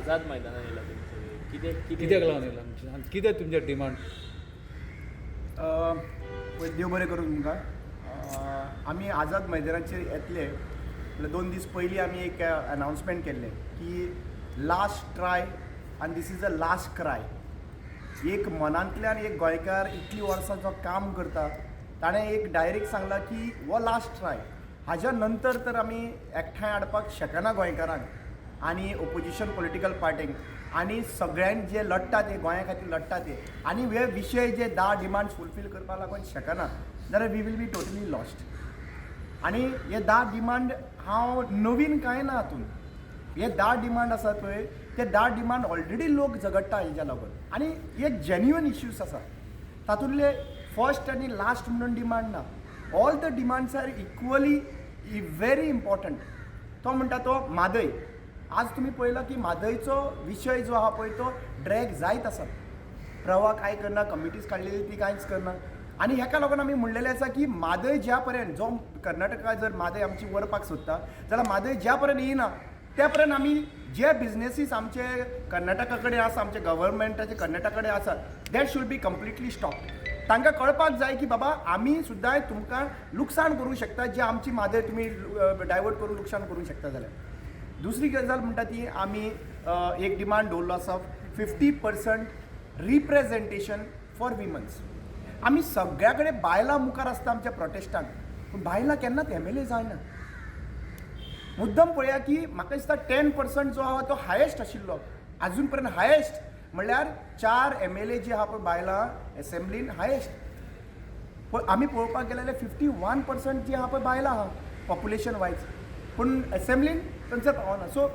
आझाद मैदानात येयला तुमी सगळे? कितें कित्याक लागून येयला आनी कितें तुमचें डिमांड? पयलीं देव बरें करूं तुमकां. आमी आझाद मैदानाचेर येतले म्हणल्यार 2 दीस पयलीं आमी एक अनावन्समेंट केल्लें की लास्ट ट्राय आनी this is a last cry. एक मनांतल्यान एक गोंयकार इतलीं वर्सां जो काम करता, ताणें एक डायरेक्ट सांगलां की हो लास्ट ट्राय. हाज्या नंतर तर आमी एकठांय हाडपाक शकना गोंयकारांक आनी ओपोजिशन पॉलिटिकल पार्टींक आनी सगळ्यांक जे लडटा ते गोंया खातीर लडटा ते आनी हे विशय जे 10 डिमांड्स फुलफील करपाक लागून शकना जाल्यार we will be totally lost. आनी हे 10 डिमांड हांव नवीन कांय ना हातून. हे 10 डिमांड आसा पळय, ते 10 डिमांड ऑलरेडी लोक झगडटा हेज्या लागून आनी एक जेन्युअन इश्यूज आसा. तातूंतले फर्स्ट आनी लास्ट म्हणून डिमांड ना. All the demands are equally very important. तो म्हणटा तो म्हादय. आज तुमी पळयला की म्हादयचो विशय जो आहा पळय, तो ड्रॅग जायत आसा. प्रवाह कांय करना, कमिटीज काडलेली ती कांयच करना. आनी हेका लागून आमी म्हणलेलें आसा की म्हादय ज्या पर्यंत जो कर्नाटका जर म्हादय आमची व्हरपाक सोदता जाल्यार म्हादय ज्या पर्यंत येयना त्या पर्यंत आमी जे बिजनेसीस आमचे कर्नाटका कडेन आसा, आमचे गव्हर्मेंटाचे कर्नाटका कडेन आसा, that should be completely stop. तांकां कळपाक जाय की बाबा, आमी सुद्दां तुमकां लुकसाण करूंक शकता, जे आमची म्हादय तुमी डायवर्ट करून लुकसाण करूंक शकता जाल्यार. दुसरी गजाल म्हणटा ती आमी एक डिमांड दवरलो आसा, 50% रिप्रेझेंटेशन फॉर विमन्स. आमी सगळ्या कडेन बायलां मुखार आसता आमच्या प्रोटेस्टांक, पूण बायलां केन्नाच एमएलए जायना. मुद्दम पळया की म्हाका दिसता 10% जो आहा तो हायेस्ट आशिल्लो आजून पर्यंत. हायेस्ट म्हणल्यार चार एमएलए जी आहा पळय बायलां एसेंब्लीन, हायेस्ट. पूण आमी पळोवपाक गेले जाल्यार 51% जी आहा पळय बायलां आहा पॉप्युलेशन वायज, पूण एसेंब्लीन थंयसर पावना. सो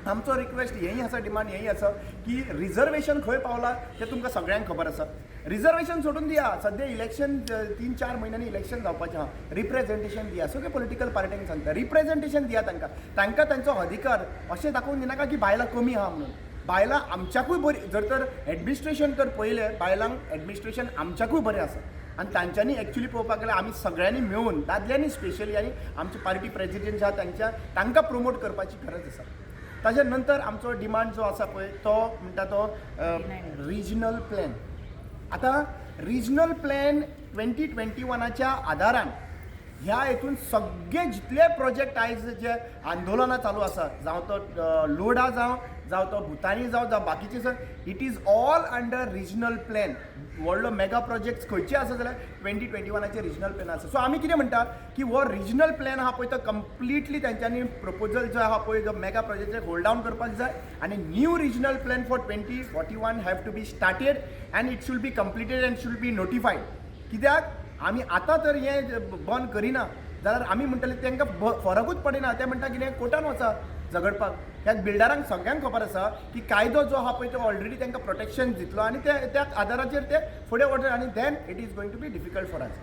आमचो रिक्वेस्ट हेंय आसा, डिमांड हेंय आसा की रिजर्वेशन खंय पावला तें तुमकां सगळ्यांक खबर आसा. रिजर्वेशन सोडून दिया, सद्या इलेक्शन, 3-4 म्हयन्यांनी इलेक्शन जावपाचें आहा. रिप्रेझेंटेशन दिया. सगळे पॉलिटिकल पार्ट्यांक सांगता, रिप्रेझेंटेशन दिया तांकां. तांकां तांचो अधिकार अशें दाखोवन दिनाका की बायलां कमी आहा म्हणून. बायलां आमच्याकूय बरी, जर तर एडमिनिस्ट्रेशन तर पळयलें, बायलांक एडमिनिस्ट्रेशन आमच्याकूय बरें आसा. आनी तांच्यांनी एक्चुली पळोवपाक गेल्यार आमी सगळ्यांनी मेळून, दादल्यांनी स्पेशली आनी आमचे पार्टी प्रेजिडेंट जे आहा तांच्या, तांकां प्रमोट करपाची गरज आसा. ताच्या नंतर आमचो डिमांड जो आसा पळय, तो म्हणटा तो रिजनल प्लॅन. आतां रिजनल प्लॅन 2021च्या आदारान ह्या हितून सगळे जितले प्रोजेक्ट आयज जे आंदोलनां चालू आसा, जावं तो लोढा जावं, जावं तो भुतानी जावं, जावं बाकीचे sir, it is all under regional plan. व्हडलो मेगा प्रोजेक्ट खंयचे आसा जाल्यार 2021चे रिजनल प्लॅन आसा. सो आमी कितें म्हणटा की हो रिजनल प्लॅन आहा पळय, तो कंप्लिटली तेंच्यांनी प्रपोजल जो आहा पळय, जो मेगा प्रोजेक्ट होल्ड डावन करपाक जाय आनी new regional plan for 2041 have to be started and it should be completed and should be notified. कित्याक आमी आतां तर हें बंद करिना जाल्यार आमी म्हणटले तांकां फरकूच पडना. ते म्हणटा कितें, कोर्टान वचा झगडपाक. ह्या बिल्डरांक सगळ्यांक खबर आसा की कायदो जो आहा पळय, तो ऑलरेडी तांकां प्रोटेक्शन दितलो आनी ते त्या आदाराचेर ते फुडें वचत आनी then it is going to be difficult for us.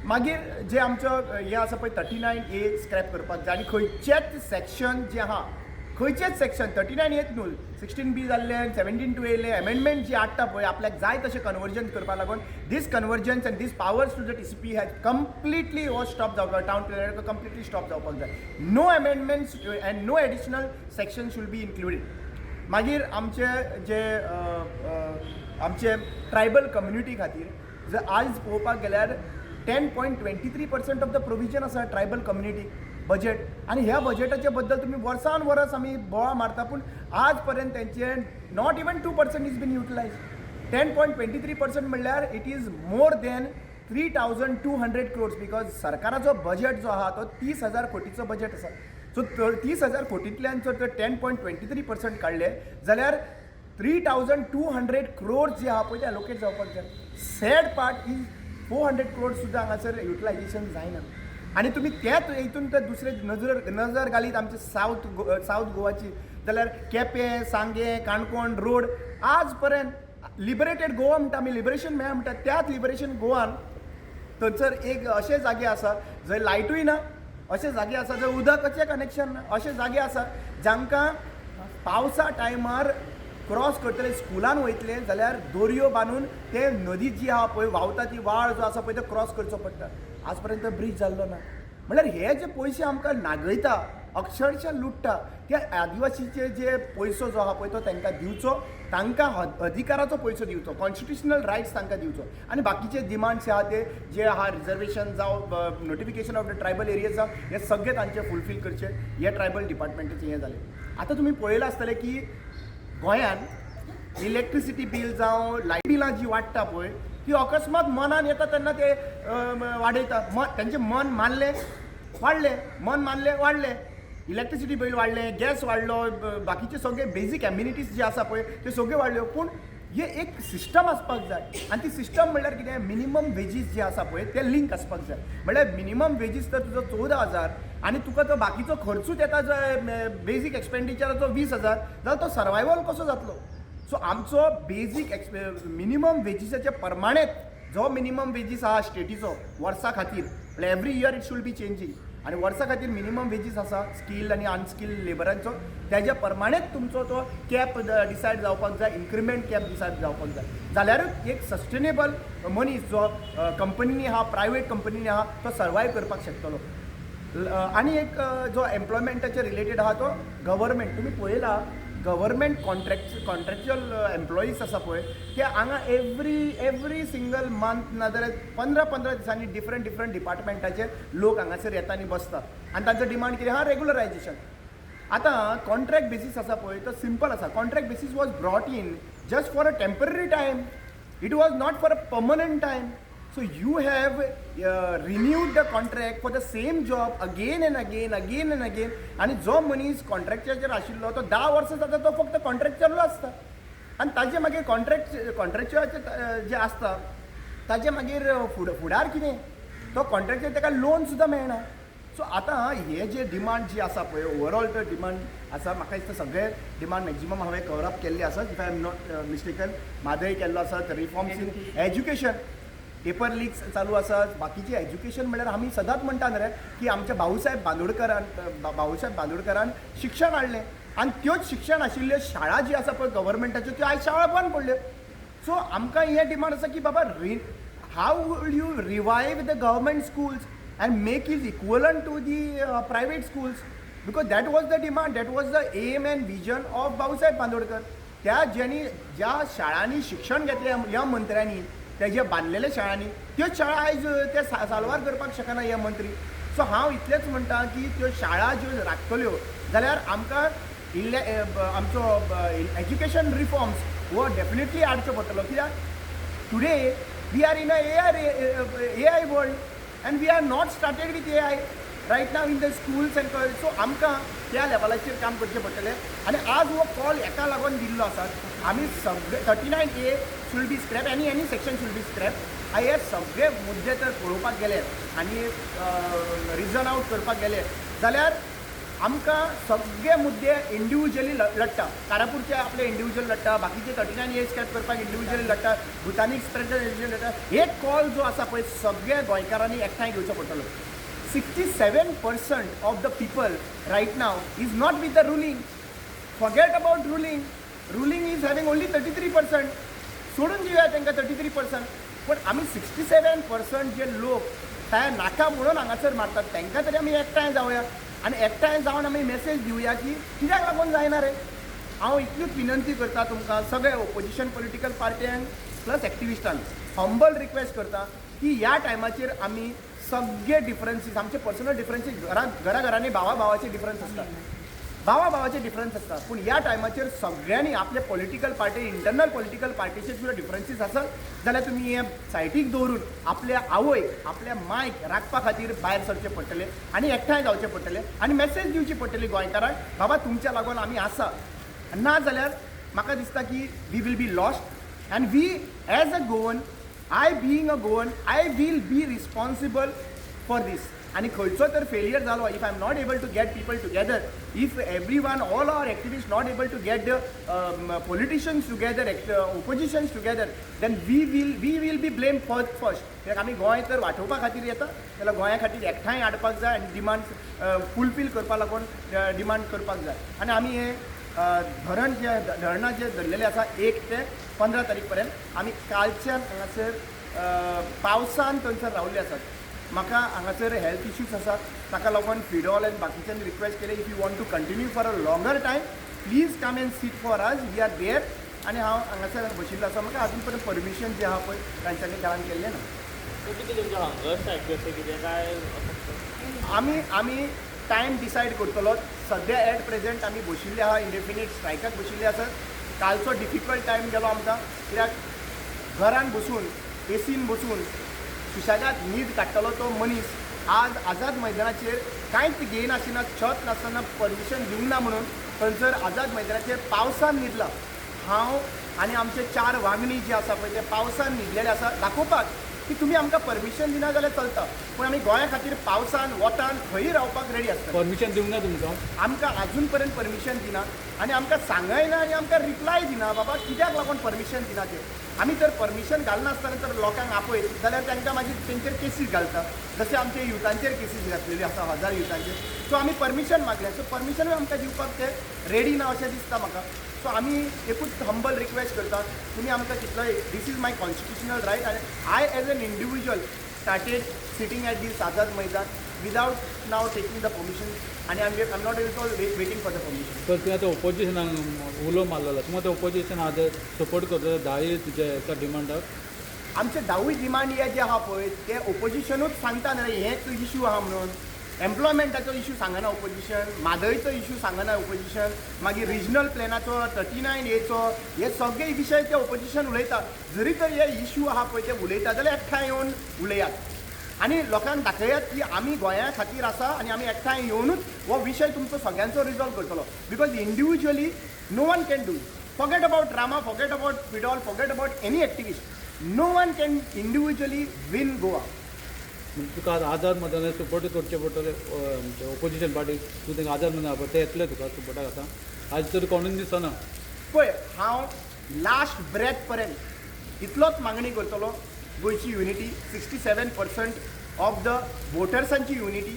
मागीर जे आमचो हें आसा पळय, 39A scrap करपाक जाय आनी खंयचेच सेक्शन जे आहा, खंयचेच सेक्शन 39 येत न्हू, 16B जाल्ले, 17(2) येयले, एमेंडमेंट जी हाडटा पळय आपल्याक जाय तशें कन्वर्जन करपा लागून, this convergence and this powers to the TCP has completely हो स्टॉप जावपाक, टावन प्लॅनर कंप्लिटली स्टॉप जावपाक जाय. No amendments and no additional section should be included. मागीर आमचे जे अ, अ, आमचे ट्रायबल कम्युनिटी खातीर जर आयज पळोवपाक गेल्यार 10.23% of the provision आसा ट्रायबल कम्युनिटी बजेट. आनी ह्या बजेटाच्या बद्दल तुमी वर्सान वर्स आमी बोवाळ मारता, पूण आज पर्यंत तेंचे not even 2% is been utilize. 10.23% म्हणल्यार it is more than 3200 crores, because सरकाराचो बजेट जो आहा तो 30,000 कोटीचो बजेट आसा. सो 30,000 कोटींतल्यान जर तर 10.23% काडले जाल्यार 3200 crores जे आहा पळय ते एलोकेट जावपाक जाय. Sad part is 400 crores सुद्दां हांगासर युटिलायजेशन जायना. आनी तुमी त्याच हितून तर दुसरे नजर नजर घालीत आमचे सावथ गोवाची जाल्यार केपें, सांगें, काणकोण रोड आज पर्यंत, लिबरेटेड गोवा म्हणटा आमी, लिबरेशन मेळ्ळा म्हणटा, त्याच लिबरेशन गोवान थंयसर एक अशे जागे आसा जंय लायटूय ना, अशे जागे आसा जंय उदकाचें कनेक्शन ना, अशे जागे आसा जांकां पावसा टायमार क्रॉस करतले, स्कुलान वयतले जाल्यार दोरयो बांदून ते नदी जी आहा पळय, व्हांवता ती व्हाळ जो आसा पळय, तो क्रॉस करचो पडटा. आज पर्यंत ब्रीज जाल्लो ना. म्हणल्यार हे जे पयशे आमकां नागयता अक्षरशा लुट्टा. त्या आदिवासीचे जे पयसो जो आहा पळय तो तांकां दिवचो, तांकां अधिकाराचो पयसो दिवचो, कॉन्स्टिट्युशनल रायट्स तांकां दिवचो. आनी बाकीचे डिमांड्स आहा ते जे आहा, रिजर्वेशन जावं, notification of the tribal areas जावं, हे सगळे तांचे फुलफील करचे. हे ट्रायबल डिपार्टमेंटाचें हें जालें. आतां तुमी पळयलां आसतलें की गोंयान इलेक्ट्रिसिटी बील जावं लायट बिलां जी वाडटा पळय, ती अकस्मात मनान येता तेन्ना ते वाडयता. तेंचें मन मानलें वाडलें, मन मानलें वाडलें. इलेक्ट्रिसिटी बील वाडलें, गॅस वाडलो, बाकीचे सगळे बेजीक एम्युनिटीज जे आसा पळय ते सगळ्यो वाडल्यो. पूण हे एक सिस्टम आसपाक जाय आनी ती सिस्टम म्हणल्यार कितें? मिनिमम वेजीस जे आसा पळय ते लिंक आसपाक जाय. म्हणल्यार मिनिमम वेजीस तर तुजो 14,000 आनी तुका तो बाकीचो खर्चूच येता जो बेजीक एक्सपेंडिचराचो 20,000 जाल्यार तो सर्वायवल कसो जातलो? सो आमचो बेजीक मिनिमम वेजीसाच्या प्रमाणेच जो मिनिमम वेजीस आहा स्टेटीचो वर्सा खातीर, म्हणल्यार every year it should be changing, आनी वर्सा खातीर मिनिमम वेजीस आसा स्किल्ड आनी अनस्किल्ड लेबरांचो, तेज्या प्रमाणेच तुमचो तो कॅप डिसायड जावपाक जाय, इन्क्रिमेंट कॅप डिसायड जावपाक जाय. जाल्यारूच एक सस्टेनेबल मनीस जो कंपनीनी आहा, प्रायवेट कंपनीनी आहा, तो सर्वायव करपाक शकतलो. आनी एक जो एम्प्लॉयमेंटाचे रिलेटेड आहा तो गव्हर्मेंट, तुमी पळयला गव्हर्मेंट कॉन्ट्रॅक्च्युअल एम्प्लॉईज आसा पळय ते हांगा एवरी सिंगल मंथ नाजाल्यार 15 15 दिसांनी डिफरंट डिफरंट डिपार्टमेंटाचे लोक हांगासर येता आनी बसता आनी तांचो डिमांड कितें आहा? रेगुलरायजेशन. आतां कॉन्ट्रॅक्ट बेसीस आसा पळय तो सिंपल आसा. Contract basis was brought in just for a temporary time. It was not for a permanent time. So you have renewed the contract for the same job again and again, again and again. आनी जो मनीस कॉन्ट्रॅक्चराचेर आशिल्लो तो 10 वर्सां जाता तो फक्त कॉन्ट्रॅक्चरलो आसता आनी ताजे मागीर कॉन्ट्रॅक्चुअलाचे जे आसता ताजे मागीर फुडार कितें? तो कॉन्ट्रॅक्टर ताका लोन सुद्दां मेळना. सो आतां हे जे डिमांड जी आसा पळय, ओवरऑल तर डिमांड आसा, म्हाका दिसता सगळे डिमांड मॅक्झिमम हांवें कवर अप केल्ले आसात, if I am not mistaken. Mhadei केल्लो आसा, reforms in education, paper leaks चालू आसात. बाकीचे एज्युकेशन म्हणल्यार आमी सदांच म्हणटा न्ही रे की आमच्या भाऊसाहेब बांदोडकरान शिक्षण हाडलें आनी त्योच शिक्षण आशिल्ल्यो शाळा जी आसा पळय गव्हर्मेंटाच्यो, त्यो आयज शाळा बंद पडल्यो. सो आमकां हें डिमांड आसा की बाबा, how will you revive the government schools and make it equivalent to the private schools? Because that was the demand, that was the aim and vision of Bhausaheb Bandodkar. त्या ज्यांनी ज्या शाळांनी शिक्षण घेतलें ह्या मंत्र्यांनी, ते जे बांदलेल्या शाळांनी, त्योच शाळा आयज ते साल्वार करपाक शकना हे मंत्री. सो हांव इतलेंच म्हणटा की त्यो शाळा ज्यो राखतल्यो जाल्यार आमकां इल्ले आमचो एज्युकेशन रिफॉर्म्स हो डेफिनेटली हाडचो पडटलो, कित्याक today we are in a AI world and we are not started with AI right now in the schools. And so आमकां त्या लेवलाचेर काम करचें पडटलें आनी आज हो कॉल हेका लागून दिल्लो आसा. आमी सगळे 39A should be scrap, any section should be scrap. हे सगळे मुद्दे तर पळोवपाक गेले आनी रिजन आवट करपाक गेले जाल्यार आमकां सगळे मुद्दे इंडिविज्युअली लडटा. कारापूरचे आपले इंडिविज्युअल लडटा, बाकीचे 39A scrap करपाक इंडिविज्युअली लडटा, भुतानी एक्सप्रेस इंडिविज्युअल लडटा. एक कॉल जो आसा पळय सगळ्या गोंयकारांनी एकठांय घेवचो पडटलो. 67% of the people right now is not with the ruling. Forget about ruling. Ruling is having only 33%. सोडून दिवया तांकां 33%, पण आमी 67% जे लोक ते नाका म्हणून हांगासर मारतात, तांकां तरी आमी एकठांय जावया आनी एकठांय जावन आमी मेसेज दिवया की कित्याक लागून जायना रे. हांव इतलीच विनंती करता तुमकां सगळे ओपोजिशन पॉलिटिकल पार्ट्यांक प्लस एक्टिविस्टांक, हंबल रिक्वेस्ट करता की ह्या टायमाचेर आमी सगळे डिफरन्सीस, आमचे पर्सनल डिफरन्सीस, घरा घरा घरांनी भावा भावाचे डिफरन्स आसता, भावा भावाचे डिफरन्स आसता, पूण ह्या टायमाचेर सगळ्यांनी आपले पॉलिटिकल पार्टी, इंटरनल पॉलिटिकल पार्टीचे सुद्दां डिफरन्सीस आसत जाल्यार तुमी हे सायटीक दवरून आपल्या आवयक, आपल्या मायक राखपा खातीर भायर सरचें पडटलें आनी एकठांय जावचें पडटलें आनी मॅसेज दिवची पडटली गोंयकारांक, बाबा तुमच्या लागून आमी आसा. ना जाल्यार म्हाका दिसता की we will be lost and we as a Goan, I being a Goan, I will be responsible for this. आनी खंयचो तर फेलियर जालो, if I am not able to get people together, if every one, all our activist not able to get the politicians together, oppositions together, then we will be blame first. कित्याक आमी गोंय तर वाटोवपा खातीर येता जाल्यार गोंया खातीर एकठांय हाडपाक जाय आनी डिमांड फुलफील करपा लागून डिमांड करपाक जाय. आनी आमी हे धरण जे धरणां जे धरलेले आसा 1 ते 15 तारीख पर्यंत, आमी कालच्यान हांगासर पावसान थंयसर रावल्ले आसात. म्हाका हांगासर हेल्थ इश्यूज आसा, ताका लागून फिडॉल आनी बाकीच्यांनी रिक्वेस्ट केलें, if you want to continue for a longer time, please come and sit for us, we are there. आनी हांव हांगासर बशिल्लो आसा. म्हाका अजून पर्यंत परमिशन जें आहा पळय तांच्यांनी घरान केल्लें ना. सो कितें तुमचें हंगर स्ट्रायक कशें कितें काय फक्त आमी टायम डिसायड करतलो. सद्या एट प्रेझेंट आमी बशिल्ले आहा, इंडेफिनीट स्ट्रायकाक बशिल्ले आसात. कालचो डिफिकल्ट टायम गेलो आमकां, कित्याक घरान बसून एसीन बसून सुशेगाद न्हीद काडटलो तो मनीस आज आझाद मैदानाचेर कांयच घेयनासतना, छत नासतना, परमिशन दिवंक ना म्हणून थंयसर आझाद मैदानाचेर पावसान न्हिदला हांव आनी आमचे चार वांगडी जे आसा पळय ते पावसान न्हिदलेले आसा, दाखोवपाक की तुमी आमकां परमिशन दिना जाल्यार चलता, पूण आमी गोंया खातीर पावसान वतान खंयी रावपाक रेडी आसता. परमिशन दिवंक ना तुमकां? आमकां अजून पर्यंत परमिशन दिना आनी आमकां सांगयना आनी आमकां रिप्लाय दिना बाबा कित्याक लागून परमिशन दिना ते. आमी जर परमिशन घालनासतना जर लोकांक आपयत जाल्यार तांकां मागीर तेंचेर केसीस घालता, जशें आमचे युथांचेर केसीस घातलेल्यो आसा, हजार युथांचेर. सो आमी परमिशन मागलें, सो परमिशनूय आमकां दिवपाक ते रेडी ना अशें दिसता म्हाका. सो आमी एकूच हंबल रिक्वेस्ट करता, तुमी आमकां कितलोय, this is my constitutional right आनी I as an individual started sitting at this Azad Maidan without now taking the permission आनी I am not at all waiting for the permission. तर तुवें आतां ओपोजिशनाक उलो मारलेलो, तुमी आतां ओपोजिशन आहा सपोर्ट करतले धाय तुज्या हेका डिमांडाक? आमचे धावूय डिमांड हे जे आहा पळय ते ओपोजिशनूच सांगता न्ही रे, हेच इशू आहा म्हणून. एम्प्लॉयमेंटाचो इशू सांगना ओपोजिशन, म्हादयचो इशू सांगना ओपोजिशन, मागीर रिजनल प्लॅनाचो, 39 एचो, हे सगळे विशय ते ओपोजिशन उलयता. जरी तर हे इशू आहा पळय ते उलयता जाल्यार एकठांय येवन उलयात आनी लोकांक दाखयात की आमी गोंया खातीर आसा आनी आमी एकठांय येवनूच हो विशय तुमचो सगळ्यांचो रिजॉल्व करतलो. Because individually no one can do it. Forget about Rama, forget about Fidol, forget about any activist, no one can individually win Goa. म्हणजे तुका आतां आझाद मैदानार सपोर्ट करचें पडटलें आमच्या ओपोजिशन पार्टीक. तूं तांकां आझाद मैदान आपय, ते येतले तुका सपोर्टाक. आतां आज तर कोणूच दिसना. पळय, हांव लास्ट ब्रेथ पर्यंत इतलोच मागणी करतलो, गोंयची युनिटी, 67% ऑफ the वोटर्सांची युनिटी,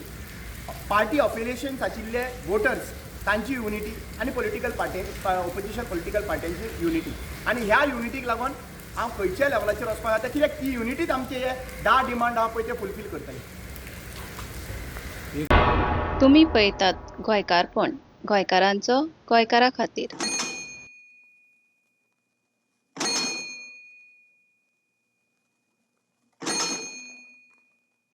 पार्टी अफिलिएशन्स आशिल्ले वोटर्स तांची युनिटी आनी पॉलिटिकल पार्टी, ओपोजिशन पॉलिटिकल पार्ट्यांची युनिटी. आनी ह्या युनिटीक लागून हांव खंयच्याय लेवलाचेर वचपाक जाता, कित्याक ती युनिटीच आमचे हे 10 डिमांड आहा पळय ते फुलफील करतले. तुमी पळयतात गोंयकारपण, गोंयकारांचो गोंयकारा खातीर.